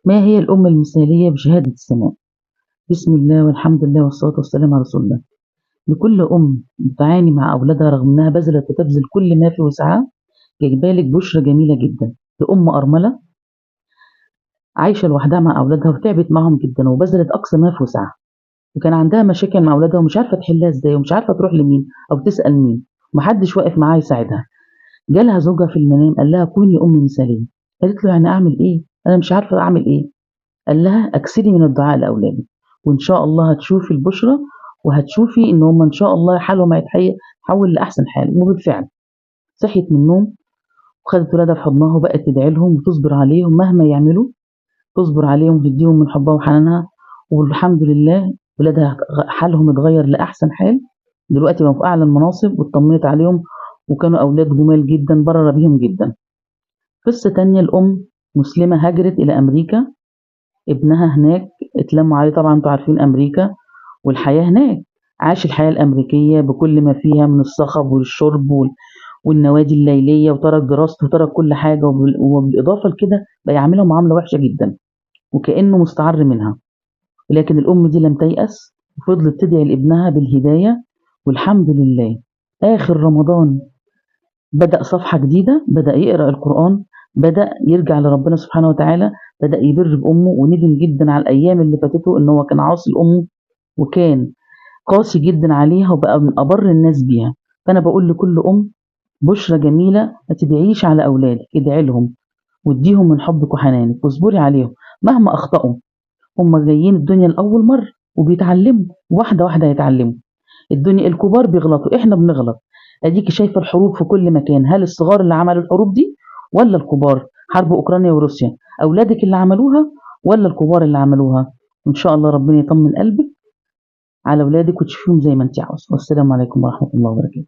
ما هي الأم المثالية بشهادة السماء؟ بسم الله والحمد لله والصلاة والسلام على رسول الله. لكل أم بتعاني مع أولادها رغم إنها بذلت وتبذل كل ما في وسعها، جايبالك بشرى جميلة جدا لأم أرملة عايشة لوحدها مع أولادها وتعبت معهم جدا وبذلت أقصى ما في وسعها، وكان عندها مشاكل مع أولادها ومش عارفة تحلها إزاي ومش عارفة تروح لمين أو تسأل مين، ومحدش واقف معاها يساعدها. جالها زوجها في المنام قال لها كوني أم مثالية. قالت له يعني أعمل إيه؟ أنا مش عارفة أعمل إيه. قال لها أكثري من الدعاء لأولادك وإن شاء الله هتشوفي البشرى وهتشوفي إن هم إن شاء الله حالهم هيتحول لأحسن حال. وبالفعل صحيت من النوم وخدت ولادها في حضنها وبقت تدعي لهم وتصبر عليهم مهما يعملوا، تصبر عليهم وتديهم من حبها وحنانها. والحمد لله ولادها حالهم اتغير لأحسن حال، دلوقتي بقوا في أعلى المناصب واطمنت عليهم وكانوا أولاد جمال جدا برر بيهم جدا. قصة تانية، الأم مسلمة هاجرت إلى أمريكا، ابنها هناك اتلموا عليه، طبعا انتوا عارفين أمريكا والحياة هناك، عاش الحياة الأمريكية بكل ما فيها من الصخب والشرب والنوادي الليلية، وترك دراسته وترك كل حاجة، وبالإضافة لكده بقى يعاملها معاملة وحشة جدا وكأنه مستعر منها. ولكن الأم دي لم تيأس وفضلت تدعي لابنها بالهداية، والحمد لله آخر رمضان بدأ صفحة جديدة، بدأ يقرأ القرآن، بدأ يرجع لربنا سبحانه وتعالى، بدأ يبر بأمه وندم جدا على الأيام اللي فاتته إن هو كان عاصي لأمه وكان قاسي جدا عليها وبقى من أبر الناس بيها. فأنا بقول لكل أم بشرى جميلة، ما تدعيش على أولادك، ادعي لهم واديهم من حبك وحنانك واصبري عليهم مهما أخطأوا، هم جايين الدنيا لأول مرة وبيتعلموا واحدة واحدة يتعلموا. الدنيا الكبار بيغلطوا، احنا بنغلط. اديكي شايفة الحروب في كل مكان، هل الصغار اللي عملوا الحروب دي ولا الكبار؟ حرب أوكرانيا وروسيا، أولادك اللي عملوها ولا الكبار اللي عملوها؟ وإن شاء الله ربنا يطمن قلبك على أولادك وتشوفيهم زي ما انت عاوزة. والسلام عليكم ورحمة الله وبركاته.